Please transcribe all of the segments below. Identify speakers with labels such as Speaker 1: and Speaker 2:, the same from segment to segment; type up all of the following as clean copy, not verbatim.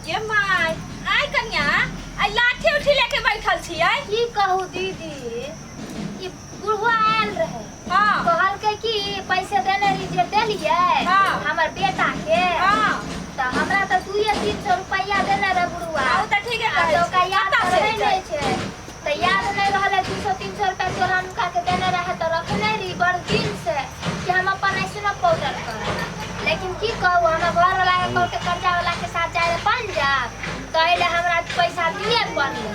Speaker 1: गे my, आइ कनिया आइ लाठी उठी लेके बैठल छियै?
Speaker 2: की कहू दीदी, ई बुढ़वा आयल रहे। कहलकै कि पैसे देने रही जे देलियै हमर बेटा के। तऽ हमरा तऽ 200-300 रुपैआ देने रहे बुढ़वा।
Speaker 1: हाँ, ओ तऽ ठीके
Speaker 2: आ
Speaker 1: कहै
Speaker 2: तऽ ओकरा
Speaker 1: छी।
Speaker 2: याद
Speaker 1: कतऽ
Speaker 2: तऽ
Speaker 1: से
Speaker 2: रहै
Speaker 1: एतै?
Speaker 2: नहि छै, तऽ याद नहि रहलै। 200-300 रुपैआ चोरा नुका के देने रहे, तऽ रखने रही बड़ दिन से कि हम अपन ऐसनो पाउडर करब। लेकिन की कहू, हमर घरवला के कहलकै कर्जा वाला के साथ जाइ लए पंजाब, तऽ एहि लए हमरा पैसा दिए पड़लै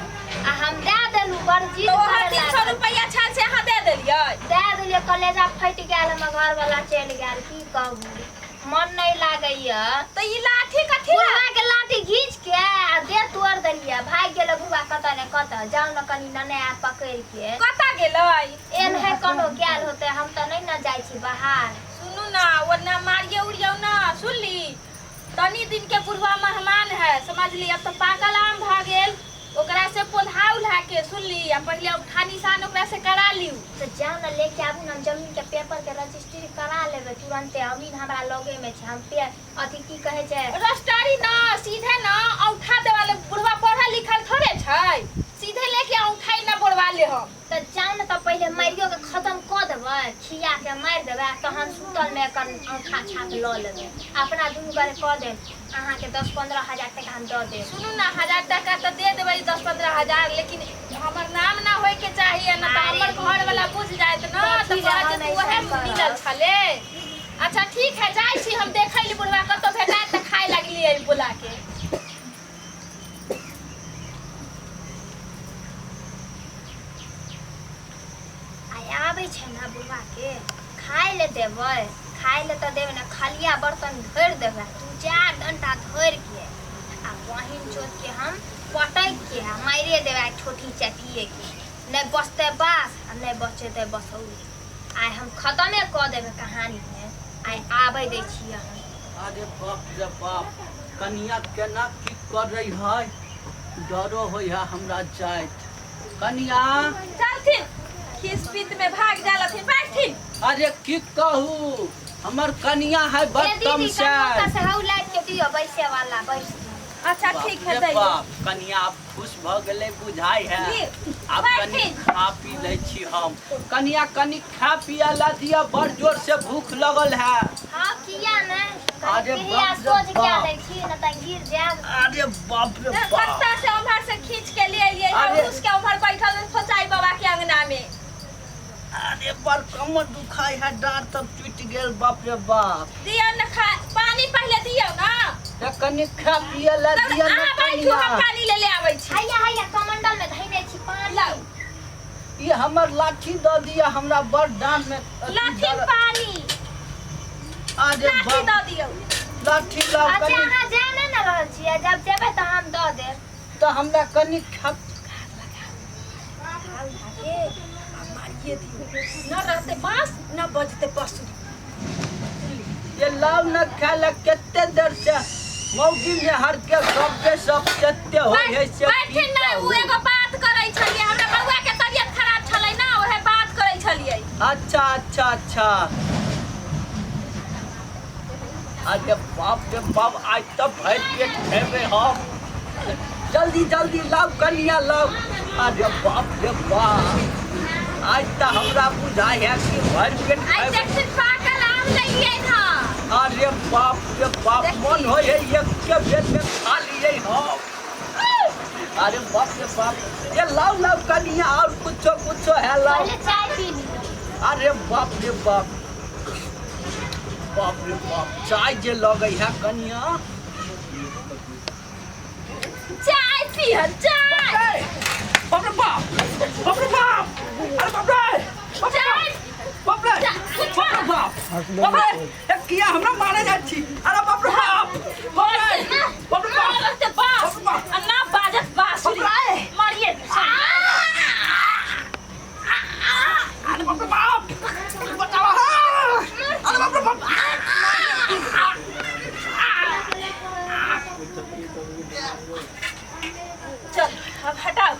Speaker 2: आ हम दए देलहुँ। बड़ जिद
Speaker 1: तऽ ओहो
Speaker 2: करे
Speaker 1: 300
Speaker 2: लागल।
Speaker 1: रुपैआ छल से अहाँ दे देलियै?
Speaker 2: दए देलियै, कलेजा फटि गेल, हमर घरवला चलि गेल। की कहू, मन नहि लागैया।
Speaker 1: तऽ ई लाठी कथी ला?
Speaker 2: बुढ़वा के लाठी घींच के आ देह तोड़ देलियै, भागि गेलै बुढ़वा कतऽ ने कतऽ। जाउ ने कनी नने आब पकड़ि के।
Speaker 1: कतऽ गेलै?
Speaker 2: एहन है कोनो गेल होतै, हम तऽ नहि ने जाइ छी बाहर।
Speaker 1: सुनू ना, ओना मारियो उड़ियौ ना, सुनली? तनी दिन के बुढ़वा मेहमान है, समझली? अब तऽ पाकल आम भऽ गेल, ओकरा से पोल्हा उल्हा के, सुनली? आ पहिले औठा निशान ओकरा से करा लिउ।
Speaker 2: तऽ जाउ ने लेके आबू ने, हम जमीन के पेपर के रजिस्ट्री करा लेबै तुरन्ते। अमीन हमरा लगे में छै, हम पे अथी की कहै छै।
Speaker 1: रजिस्ट्री ना, सीधे ना औठा देवा ले। बुढ़वा पढ़ल लिखल थोड़े छै, सीधे लेके औठा ही ना बोलवा ले हम।
Speaker 2: तऽ जाउ ने, तऽ पहिले मारियो के खतम कऽ देबै, खिया के मारि देबै आ तहन सुतल मे एकर औंठा छाप लऽ लेबै। अपना दुनू गोरे कऽ देब, अहाँके 10-15 हजार टका हम दऽ देब।
Speaker 1: सुनू ना, हजार टका तऽ दे देबै, 10-15 हजार, लेकिन हमर नाम ना होय के चाही, आ ना तऽ
Speaker 2: अरे
Speaker 1: हमर घर वाला बुझ जायत ना
Speaker 2: कथी
Speaker 1: तऽ
Speaker 2: लए
Speaker 1: कहत जे
Speaker 2: हम
Speaker 1: तू ओहे
Speaker 2: ऐसन करब?
Speaker 1: मिलल छले। अच्छा ठीक है, जाइ छी हम देखै ली, बुढ़वा कतौ भेटात तऽ खाय लगलियै बुला के।
Speaker 2: आइ आबै छै ने बुढ़वाके, खाय लए देबै? खाय लए तऽ देबै ने, खलिया बर्तन धरि देबै, 2-4 डंटा धरि के आ बहिन चोतके हम पटकि के आ मारिए देबै आइ ठोठी चापिए के। नहि बचतै बास आ नहि बचेतै बसौली। आइ हम खतमे कऽ देबै कहानीमे, आइ आबै दै छियै हम।
Speaker 3: अरे बाप रे बाप, कनिया केना की करै है, डरो होइ है हमरा जाइत। कनिया
Speaker 1: चलथिन, खीस पीत में भाग जालथिन, बैठथिन।
Speaker 3: अरे की कहू, हमर कनिया है बड़
Speaker 2: ए दीदी, कनि
Speaker 3: तमसायल।
Speaker 2: ओतऽ से हउ लाबि के दियौ, बैसे वाला बैस।
Speaker 1: अच्छा
Speaker 3: बाप
Speaker 1: ठीक है,
Speaker 3: रे
Speaker 1: दै।
Speaker 3: बाप, कनिया आब खुश भऽ गेलै बुझाइ है।
Speaker 1: जी,
Speaker 3: आब कनि
Speaker 1: बैठथिन।
Speaker 3: खा पी लै छी हम। कनिया, कनि खा पिया ला दिया, बड़ जोर से भूख लगल है।
Speaker 2: हाँ, किया ने।
Speaker 3: अरे
Speaker 2: कनि
Speaker 3: बाप रे
Speaker 2: सोझ कए
Speaker 3: बाप।
Speaker 2: दै छी ने तऽ गिर जायब।
Speaker 3: अरे बाप रे बाप।
Speaker 1: कत्ता से उम्हर से खींच के ले एलियै हम।
Speaker 3: अरे।
Speaker 1: घुस के उम्हर बैठल फोचाई बाबा के अंगना में।
Speaker 3: अरे बड़ कमर दुखाइ है, डाँट सब टूटि गेल, बाप रे बाप।
Speaker 1: दियौ ने खा पानी पहिले दियौ ना।
Speaker 3: तऽ कनि खा पिए ला
Speaker 1: तब
Speaker 3: दिअ ने।
Speaker 1: अहाँ बैठू,
Speaker 3: कनिया
Speaker 1: हम पानी ले ले आबै छी।
Speaker 2: हैया हैया, कमंडल में धैने छी पानी।
Speaker 1: लाउ।
Speaker 3: ई हमर लाठी दऽ दिअ, हमरा बड़ डाँट में अथी
Speaker 1: लाठी
Speaker 3: दर्द-
Speaker 1: पानी।
Speaker 3: अरे
Speaker 1: लाठी
Speaker 3: बाप।
Speaker 1: दऽ दियौ।
Speaker 3: लाठी लाउ।
Speaker 2: अच्छा।
Speaker 3: कनि
Speaker 2: अहाँ जा नहि ने रहल छियै, जब जेबै तऽ हम दऽ देब।
Speaker 3: तऽ हमरा कनि खा
Speaker 1: मारिए दियौ, न रहते बाँस न बजते बसुरी।
Speaker 3: ये लाउ न खाय ला, कते देर से मौगी में हर के सबके सब कते होइ है से।
Speaker 1: बैठिन
Speaker 3: की
Speaker 1: नहि, उ
Speaker 3: कहू?
Speaker 1: एगो बात करै छलियै, हमरा बौआ के तबियत खराब छलै ना, ओहे बात करै छलियै।
Speaker 3: अच्छा अच्छा अच्छा। अरे बाप रे बाप, आज तऽ भरि पेट खेबै हम। जल्दी जल्दी लाउ कनिया, लाउ। अरे बाप रे बाप, आज तऽ हमरा बुझाइ है कि भरि पेट
Speaker 1: आइ
Speaker 3: खेबै।
Speaker 1: देखथिन, पाकल आम लैलियै हँ।
Speaker 3: अरे बाप रे बाप, मन होइ है एक के बेर में खा लिए हम। अरे बाप रे बाप, ये लाओ लाओ कनिया, और कुछो कुछो है, लाओ।
Speaker 2: पहिले चाय पी लिअ।
Speaker 3: अरे बाप रे बाप, बाप रे बाप, चाय जे लगै है कनिया।
Speaker 1: चाय पीहन चाय।
Speaker 3: बाप रे बाप, बाप रे बाप, अरे बाप रे बाप रे।
Speaker 1: चाय।
Speaker 3: बाप रे बाप रे बाप, बाप रे, ए, किया हमरा मारे जाइ छी? अरे बाप रे बाप, बाप रे बाप रे बाप।
Speaker 1: रहते बास
Speaker 3: बाप रे बाप।
Speaker 1: आ ना बाजत बांसुरी।
Speaker 3: बाप रे।
Speaker 1: मरिए।
Speaker 3: अरे बाप रे बाप, बचाओ! अरे बाप रे बाप।
Speaker 1: चल, अब हटाओ,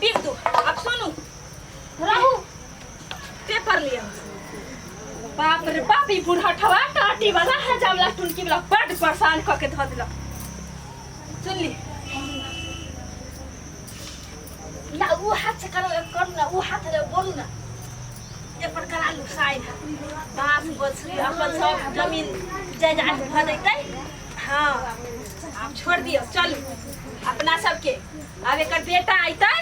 Speaker 1: पीक दू। अब सुनू।
Speaker 2: रहू।
Speaker 1: पेपर लिया। बाप रे बाप, ई बुढ़हठवा टाटी वाला है, जामला टुनकी वाला, बड परेशान कऽ के धऽ देलक। सुनली ना ऊ हाथ से करो करू ना ऊ हाथ रे बोलू ना जे पर करा लू साइन बास बछरी अपन सब जमीन जायदाद भऽ जैतै। हाँ आब छोड़ दियौ चलू अपना सबके। आब एकर बेटा अयतै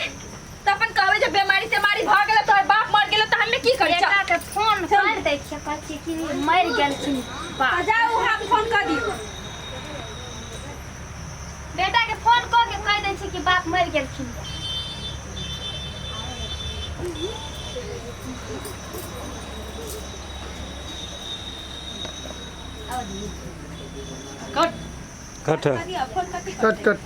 Speaker 1: तऽ अपन कहबै जे बेमारी तेमारी भऽ गेलै तोहर बाप मर गेलै तऽ हमे की करी।
Speaker 2: बेटा के फोन कर दै छियै कहै छियै कि मरि गेलखिन बाप।
Speaker 1: तऽ जाउ हम फोन कऽ दियौ।
Speaker 2: बेटा के फोन कऽ के कहि दै छियै कि बाप मरि गेलखिन।
Speaker 3: कट
Speaker 4: कट
Speaker 1: फोन कथी
Speaker 4: कट कट।